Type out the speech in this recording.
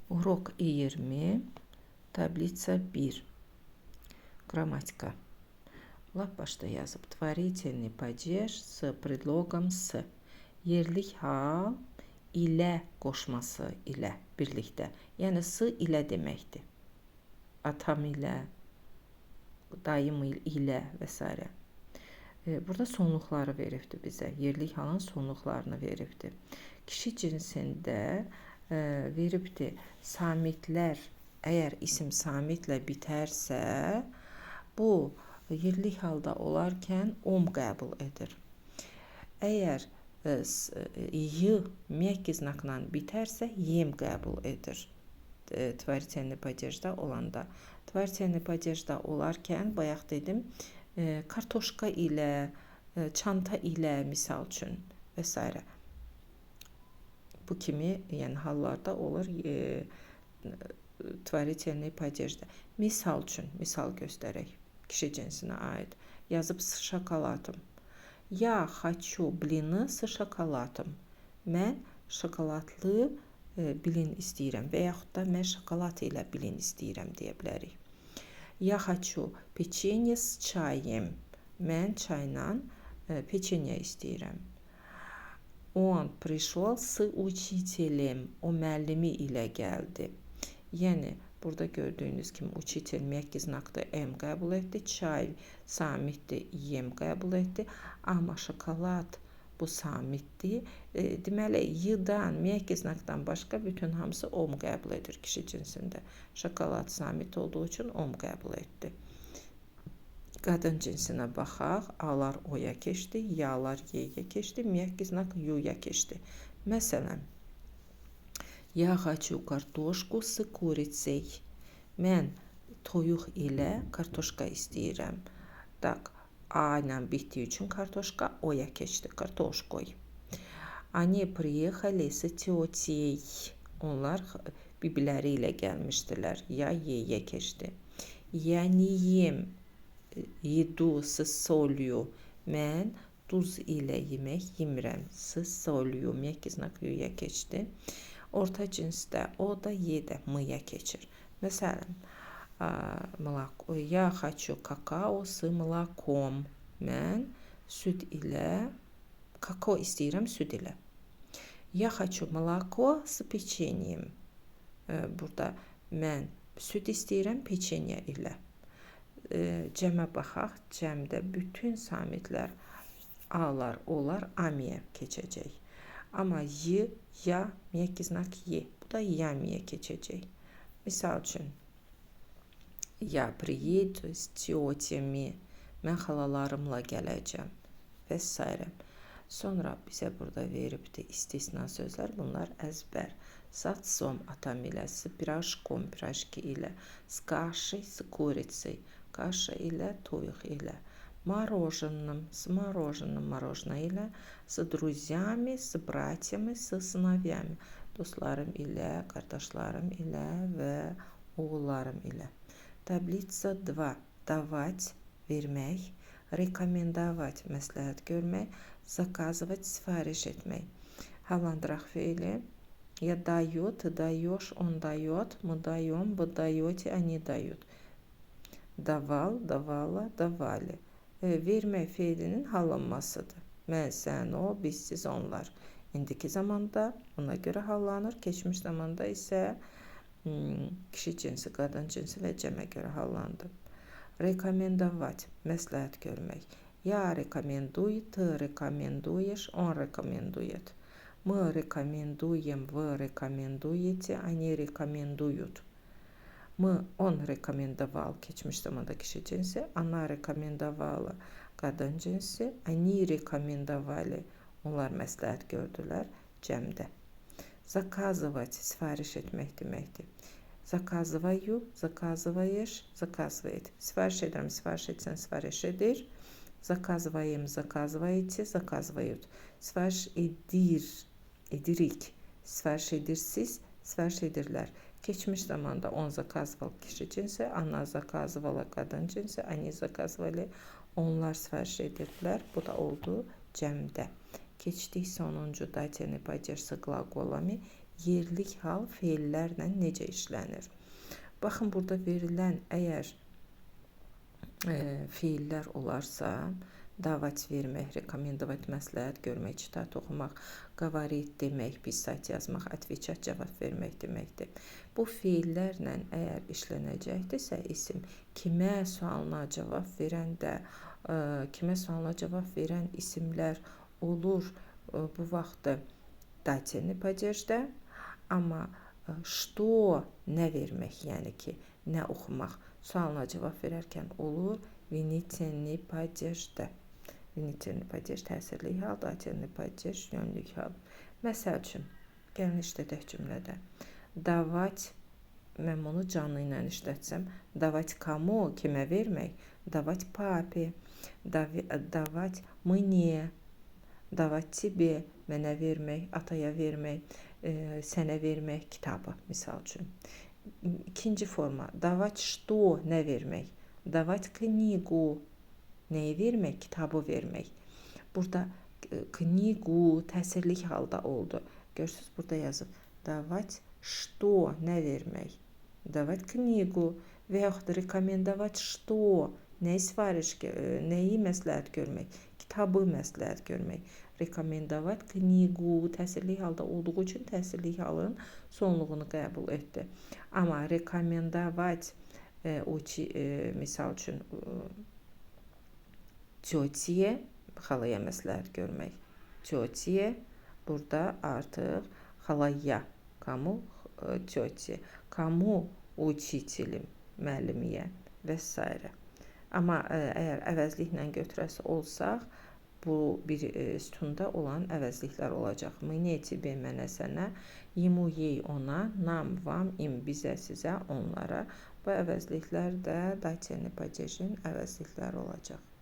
Урок 20, таблица 1. Грамматика. Lap başda yazıb. Творительный падеж с предлогом с. Yerlik hal ilə qoşması ilə birlikdə. Yəni s ilə deməkdir. Atam ilə, dayım ilə və s. Burada sonluqları veribdir bizə. Yerlik halın sonluqlarını veribdir. Kişi cinsində veribdir. Samitlər, əgər isim samitlə bitərsə, bu yerlik halda olarkən om qəbul edir. Əgər y mягкий znakla bitərsə, yem qəbul edir. Творительный падежdə olanda. Творительный падежdə olarkən, bayaq dedim, kartoşka ilə, çanta ilə misal üçün və s. Bu kimi yəni hallarda olur творительный падежdə. Misal üçün, misal göstərək kişi cinsinə aid. Yazıb с шоколадом. Я хочу блины с шоколадом. Mən şokoladlı blin istəyirəm və yaxud da mən şokolad ilə blin istəyirəm deyə bilərik. Я хочу печенье с чаем. Mən çayla peçenye istəyirəm. Он пришел с учителем. O müəllimi ilə gəldi. Yəni burada gördüyünüz kimi учитель mягкий znakdır, M qəbul etdi. Çay samitdir, yem qəbul etdi. Amma şokolad bu samitdir. Deməli, y-dan, mягкий znakdan başqa bütün hamısı om qəbul edir kişi cinsində. Şokolad samit olduğu üçün om qəbul etdi. Qadın cinsinə baxaq. A-lar o-ya keçdi, ya-lar y-yə keçdi, mягкий znak yu-ya keçdi. Məsələn, я хочу картошку с курицей. Mən toyuq ilə kartoşka istəyirəm. Так, A ilə bitdiyi üçün kartoşka o-ya keçdi. Картошкой. Они приехали с тетей. Onlar bibiləri ilə gəlmişdilər. Ya y-yə keçdi. Я не ем еду с солью. Mən duz ilə yemək yemirəm. С солью. Mягкий znak yu-ya keçdi. Orta cinsdə o da y də m-ya keçir. Məsələn, молоко. Я хочу какао с молоком. Mən süd ilə kakao istəyirəm süd ilə. Я хочу молоко с печеньем. Burada mən süd istəyirəm peçenya ilə. Cəmə baxaq. Cəmdə bütün samitlər A-lar, O-lar A-miyə keçəcək. Amma Y, ya, mягкий znak Y. Bu da yamiyə keçəcək. Misal üçün, я приеду с тетями. Mən xalalarımla gələcəm və s. Sonra bizə burada veribdir istisna sözlər. Bunlar əzbər. С отцом atam ilə, с пирожком pirojki ilə, с кашей, с курицей, kaşa ilə, toyuq ilə, мороженым, с мороженым, мороженое ilə, с друзьями, с братьями, с сыновьями. Dostlarım ilə, qardaşlarım ilə və oğullarım ilə. Таблица 2. Давать, vermək, рекомендовать, məsləhət görmək, заказывать, sifariş etmək. Hallandıraq feili. Я даю, ты даешь, он дает, мы даем, вы даете, они дают. Давал, давала, давали. Vermək feilinin hallanmasıdır. Mən, sən, o, biz, siz, onlar. İndiki zamanda ona görə hallanır. Keçmiş zamanda isə kişi cinsi, qadın cinsi və cəmə görə hallandı. Рекомендовать, məsləhət görmək. Я рекомендую, ты рекомендуешь, он рекомендует. Мы рекомендуем, вы рекомендуете, они рекомендуют. Мы, он рекомендовал, keçmiş zamanda kişi cinsi, она рекомендовала, qadın cinsi, они рекомендовали, onlar məsləhət gördülər cəmdə. Заказывать, sifariş etmək deməkdir. Заказываю, заказываешь, заказывает. Sifariş edirəm, sifariş etsən, sifariş edir. Заказываем, заказываете, заказывают. Sifariş edir, edirik. Sifariş edirsiz, sifariş edirlər. Keçmiş zamanda он заказывал kişi cinsi, она заказывала qadın cinsi, они заказывали, onlar sifariş edirdilər. Bu da oldu cəmdə. Keçdik sonuncu дательный падеж с глаголами. Yerlik hal feillərlə necə işlənir? Baxın, burada verilən əgər feillər olarsa, давать vermək, рекомендовать məsləhət görmək, читать oxumaq, говорить demək, писать yazmaq, отвечать cavab vermək deməkdir. Bu feillərlə əgər işlənəcəkdirsə isim, kimə sualına cavab verən də, kimə sualına cavab verən isimlər olur bu vaxtda дательный падежdə, amma что nə vermək, yəni ki, nə oxumaq sualına cavab verərkən olur винительный падежdə. Винительный падеж təsirli hal, дательный падеж yönlük hal. Məsəl üçün, gəlin işlədək cümlədə. Давать, mən bunu canlı ilə işlətsəm, давать кому, kimə vermək? Давать папе, давать мне, давать тебе, mənə vermək, ataya vermək, sənə vermək kitabı, misal üçün. İkinci forma, давать что, nə vermək? Давать книгу, nəyi vermək? Kitabı vermək. Burada книгу təsirlik halda oldu. Görürsünüz, burada yazıb. Давать что, nə vermək? Давать книгу və yaxud рекомендовать что, nəyi sifariş, nəyi məsləhət görmək? Kitabı məsləhət görmək. Рекомендовать книгу təsirlik halda olduğu üçün təsirlik halın sonluğunu qəbul etdi. Amma рекомендовать misal üçün тёте, xalaya məsləhət görmək. Тёте burada artıq xalaya, кому тёте, кому учителем, müəllimiyə və s. Amma əgər əvəzliklə götürəsi olsaq, bu bir sütunda olan əvəzliklər olacaq. Мне, тебе, mənə, sənə, ему, ей, ona, нам, вам, им, bizə, sizə, onlara. Bu əvəzliklər də дательный падежin əvəzlikləri olacaq.